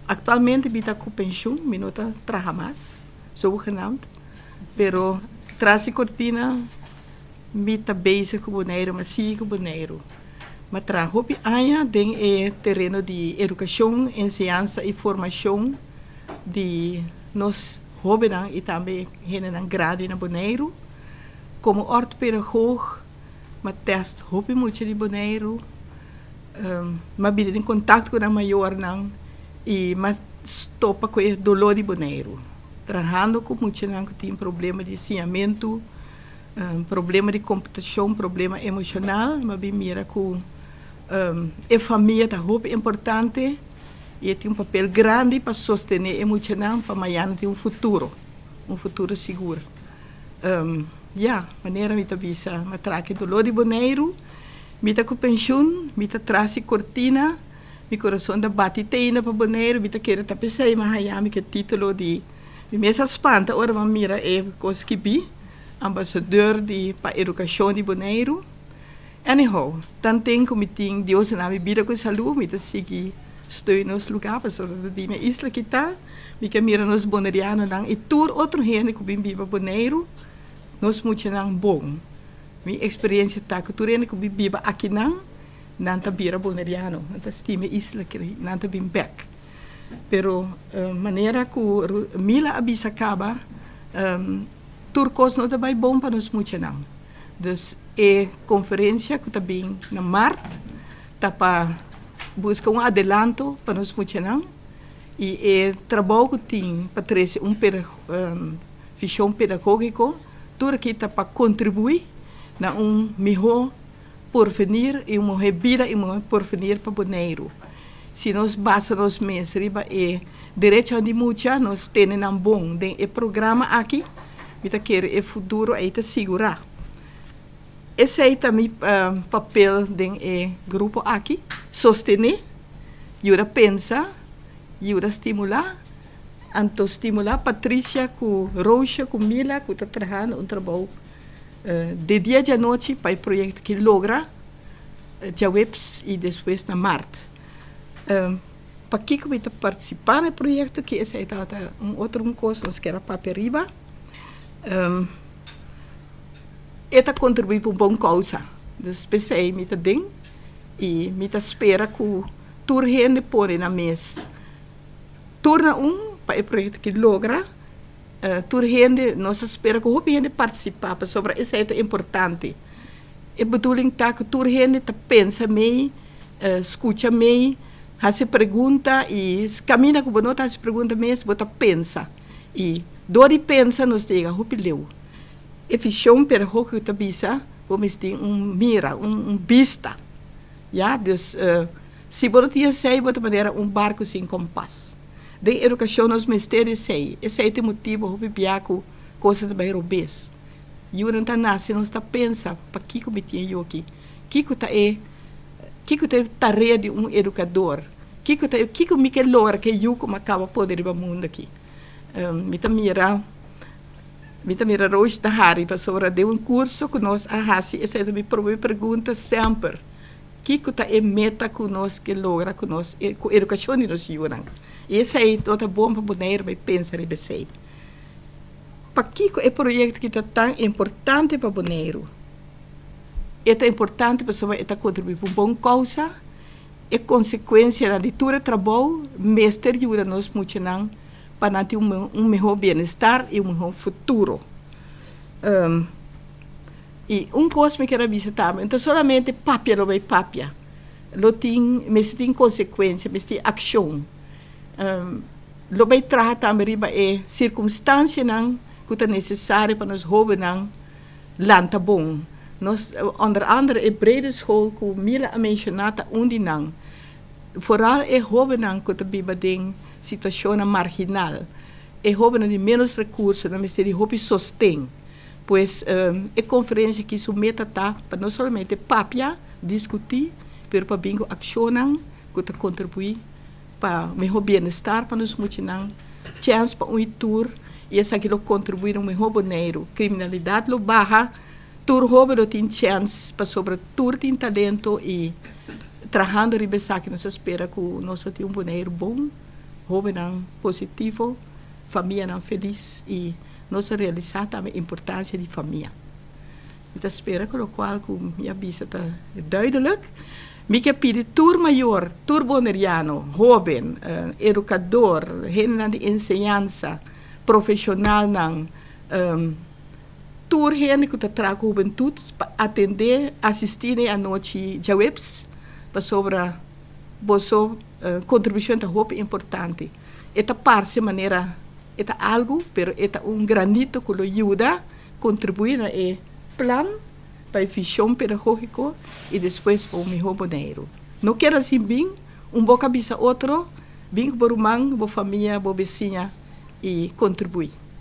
Aktualmente mi ta ku penshun, mi no ta traha mas, zogenaamd. Pero tras di kortina mi ta bezig ku Boneiru, mi a sigui ku Boneiru. Mi a traha hopi aña den e tereno di edukashon, enseñansa i formashon di nos hóbennan i tambe hendenan grandi na Boneiru. Komo òrtopedagoog mi a tèst hopi mucha di Boneiru. Mi a bira den kontakto ku nan mayornan i mi a stopa ku e doló di Boneiru. Trahando ku muchanan ku tin problema di siñamentu, problema di komputashon, problema emoshonal, mi a bin mira ku e famia ta hopi importante i e tin un papel grandi pa sostené e muchanan pa mañana tin un futuro, un futuro sigur. Ya, manera mi ta bisa, mi a traha ku e doló di Boneiru. Mi ta ku penshun, mi ta tras di kortina, mi kurason ta bati teina pa Boneiru, mi ta kere ta p'esei mi a haña mi ku e título di, mi mes a spanta ora mi a mira e kos skibí, Ambasador di pa Edukashon di Boneiru. Anyhow, tanten ku mi tin Dios na mi bida ku salú, mi ta sigui steun nos lugá pasobra ta di mi isla ki ta, mi ke mira nos bonerianonan i tur otro hende ku bin biba Boneiru, nos muchanan bon. Mi eksperensia ta ku tur hende ku bin biba akinan, nan ta bira boneriano, nan ta stima e isla aki, nan ta bin bèk. Pero manera ku Mila a bisa kaba, tur kos no ta bai bon pa nos muchanan. Dus e konferensia ku ta bin na mart ta pa buska un adelanto pa nos muchanan i e trabou ku tin pa trese un vishon pedagógiko. Tur aki ta pa kontribuí na un mihó porvenir i un mihó bida i un mihó porvenir pa Boneiru. Si nos basa nos mes riba e derechonan di mucha, nos tene nan bon den e programa aki, mi ta kere e futuro ei ta sigurá. Esei ta mi papel den e grupo aki, sostené, yuda pensa, yuda stimulá. Anto stimulá Patricia ku Roosje ku Mila ku ta trahando un trabou de dia djanochi pa e proyekto aki logra djaweps i despues na mart. Pakiko mi ta partisipá na e proyekto aki esei tabata un otro un kos nos kier a papia riba. E ta kontribuí pa un bon kousa, dus p'esei mi ta den i mi ta spera ku tur hende pone nan mes. Tur na un pa e proyekto aki logra, tur hende, nos a spera ku hopi hende partisipá pasobra esei ta importante. E bedoeling ta ku tur hende ta pensa mei, skucha mei, hasi pregunta i kaminda ku bo no ta hasi pregunta mes bo ta pensa. I dor di pensa nos ta yega hopi leu. E vishon pedagógiko ta bisa bo mester tin un mira, un bista, ya. Dus. Si bo no tin esei, bo ta manera un barku sin kompas. Den edukashon nos mester esei. Esei ta e motibu hopi bia ku kosnan ta bai robes. Yunan ta nase nos ta pensa, Pakiko mi tin e yu aki? Kiko ta e kiko ta e tarea di un edukador? Kiko ta e kiko mi ke logra ku e yu ku mi a kaba pone riba mundu aki? Mi ta mira mi ta mira Roos ta hari pasobra den un kurso ku nos a hasi esei ta mi prome pregunta semper. Kiko ta e meta ku nos ke logra ku nos ku edukashon di nos yunan? I esei lo ta bon pa Boneiru bai pensa riba esei. Pakiko e proyekto aki ta tan importante pa Boneiru? E ta importante pasobra e ta kontribuí pa un bon kousa. E konsekuensianan di tur e trabou mester yuda nos muchanan pa nan tin un mihó bienestar i un mihó futuro. I un kos mi kier a bisa tambe, no ta solamente papia lo bai papia, lo tin, mester tin konsekuensia, mester tin akshon. Lo bai traha tambe riba e sirkumstansianan ku ta nesesario pa nos hóbennan lanta bon. Nos, onder andere e brede school ku Mila a menshoná ta un di nan. Foral e hóbennan ku ta biba den situashonnan marginal, e hóbennan di ménos rekurso, nan mester di hopi sosten. Pues e konferensia aki su meta ta pa no solamente papia, diskutí, pero pa bin ku akshonnan ku ta kontribuí pa mihó bienestar pa nos muchanan, chèns pa un i tur, i esaki lo kontribuí na un mihó Boneiru. Kriminalidat lo baha, tur hóben lo tin chèns pasobra tur tin talento i trahando riba esaki nos a spera ku nos lo tin un Boneiru bon. Hóbennan positivo, famianan felis i nos a realisá tambe importansia di famia. Mi ta spera ku lokual ku mi a bisa ta duidelik. Mi ke pidi tur mayor, tur boneriano, hóben, edukador, hendenan di enseñansa, profeshonalnan, tur hende ku ta traha ku hubentut pa atendé, asistí na e anochi djaweps pasobra boso kontribushon ta hopi importante. E ta parse manera e ta algu, pero e ta un granito ku lo yuda kontribuí na e plan pa e vishon pedagógiko i despues pa un mihó Boneiru. No keda sin bin, un boka bisa otro, bin ku bo ruman, bo famia, bo besiña i kontribuí.